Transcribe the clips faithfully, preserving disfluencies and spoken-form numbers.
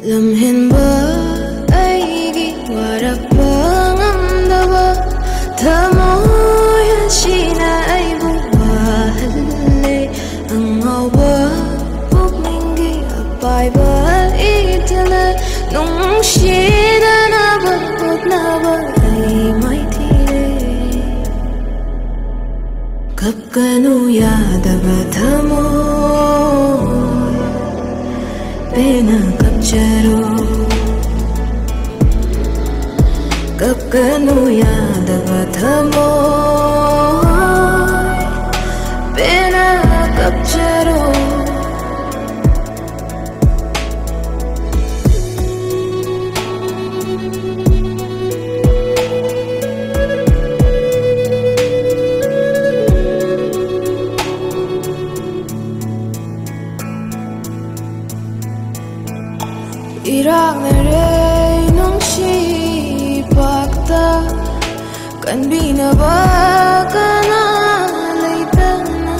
ꯂꯝꯍꯦꯟꯕ ꯑꯩꯒꯤ ꯋꯥꯔꯛꯄ ꯉꯝꯗꯕ ꯊꯃꯣꯏ ꯑꯁꯤꯅ ꯑꯩꯕꯨ ꯋꯥꯍꯜꯂꯦ꯫ ꯑꯉꯥꯎꯕ ꯄꯨꯛꯅꯤꯡꯒꯤ ꯑꯄꯥꯏꯕ ꯏꯊꯤꯜꯅ ꯅꯨꯡꯁꯤꯅꯅꯕ ꯍꯣꯠꯅꯕ ꯑꯩ ꯃꯥꯏꯊꯤꯔꯦ꯫ ꯀꯞꯀꯅꯨ ꯌꯥꯗꯕ ꯊꯃꯣꯏ, ꯄꯦꯟꯅ ꯀꯞꯆꯔꯣ꯫ ꯀꯞꯀꯅꯨ ꯌꯥꯗꯕ ꯊꯃꯣꯏ, ꯄꯦꯟꯅ ꯀꯞꯆꯔꯣ꯫ ꯏꯔꯥꯛꯅꯔꯦ ꯅꯨꯡꯁꯤ ꯄꯥꯛꯇ, ꯀꯟꯕꯤꯅꯕ ꯀꯅꯥ ꯂꯩꯇꯅ,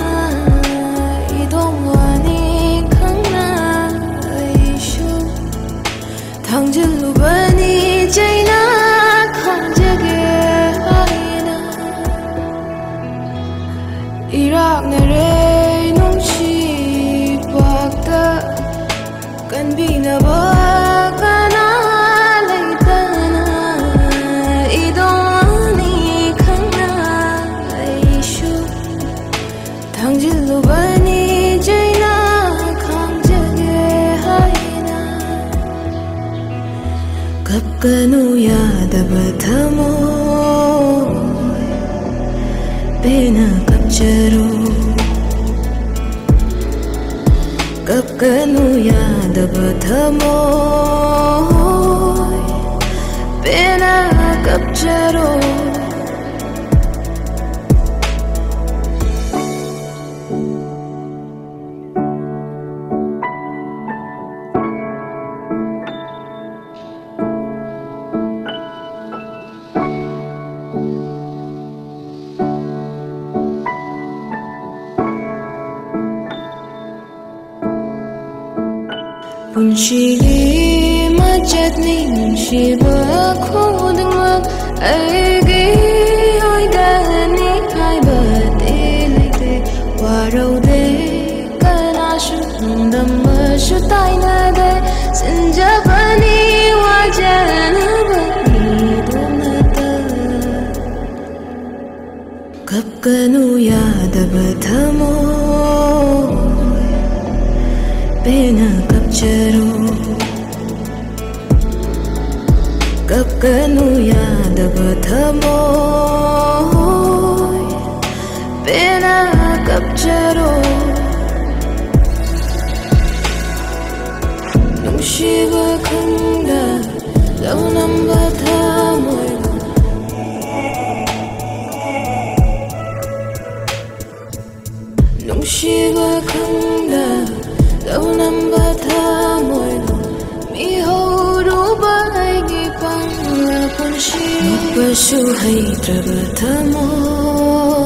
ꯏꯗꯣꯝ ꯋꯥꯅꯤ ꯈꯪꯅ ꯑꯩꯁꯨ ꯊꯥꯡꯖꯤꯜꯂꯨꯕꯅꯤ ꯆꯩꯅ ꯈꯥꯡꯖꯒꯦ ꯍꯥꯏꯅ꯫ ꯏꯔꯥꯛꯅꯔꯦ ꯅꯨꯡꯁꯤ ꯄꯥꯛꯇ, ꯀꯟꯕꯤꯅꯕ ꯀꯅꯥ ꯂꯩꯇꯅ, ꯏꯗꯣꯝ ꯋꯥꯅꯤ ꯈꯪꯅ ꯑꯩꯁꯨ ꯊꯥꯡꯖꯤꯜꯂꯨꯕꯅꯤ ꯆꯩꯅ ꯈꯥꯡꯖꯒꯦ ꯍꯥꯏꯅ꯫ ꯀꯞꯀꯅꯨ ꯌꯥꯗꯕ ꯊꯃꯣꯏ, ꯄꯦꯟꯅ ꯀꯞꯆꯔꯣ꯫ ꯀꯞꯀꯅꯨ ꯌꯥꯗꯕ ꯊꯃꯣꯏ, ꯄꯦꯟꯅ ꯀꯞꯆꯔꯣ꯫ ꯄꯨꯟꯁꯤꯒꯤ ꯆꯠꯅꯤ ꯅꯨꯡꯁꯤꯕ ꯈꯨꯗꯤꯡꯃꯛ ꯑꯩꯒꯤ ꯑꯣꯏꯒꯅꯤ ꯍꯥꯏꯕꯗꯤ ꯂꯩꯇꯦ꯫ ꯋꯥꯔꯧꯗꯦ ꯀꯅꯥꯁꯨ, ꯅꯣꯡꯗꯝꯕꯁꯨ ꯇꯥꯏꯅꯗꯦ꯫ ꯁꯤꯟꯖꯕꯅꯤ ꯋꯥꯖꯅꯕ ꯃꯤꯗꯨ ꯅꯠꯇ꯫ ꯀꯞꯀꯅꯨ ꯌꯥꯗꯕ ꯊꯃꯣꯏ, ꯄꯦꯟꯅ ꯀꯞꯆꯔꯣ꯫ ꯀꯞꯀꯅꯨ ꯌꯥꯗꯕ ꯊꯃꯣꯏ, ꯄꯦꯟꯅ ꯀꯞꯆꯔꯣ꯫ ꯅꯨꯡꯁꯤꯕ ꯈꯪꯗ ꯂꯧꯅꯝꯕ ꯊꯃꯣꯏ, ꯅꯨꯡꯁꯤꯕ ꯈꯪꯗ ꯂꯧꯅꯝꯕ ꯊꯃꯣꯏꯕꯨ ꯃꯤꯍꯧꯔꯨꯕ ꯑꯩꯒꯤ ꯄꯪꯂꯥ ꯄꯨꯟꯁꯤ꯫ ꯅꯣꯛꯄꯁꯨ ꯍꯩꯇ꯭ꯔꯕ ꯊꯃꯣꯏ,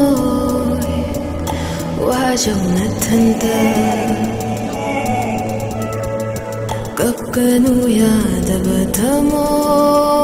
ꯋꯥꯖꯧ ꯅꯊꯟꯇ꯫ ꯀꯞꯀꯅꯨ ꯌꯥꯗꯕ ꯊꯃꯣꯏ,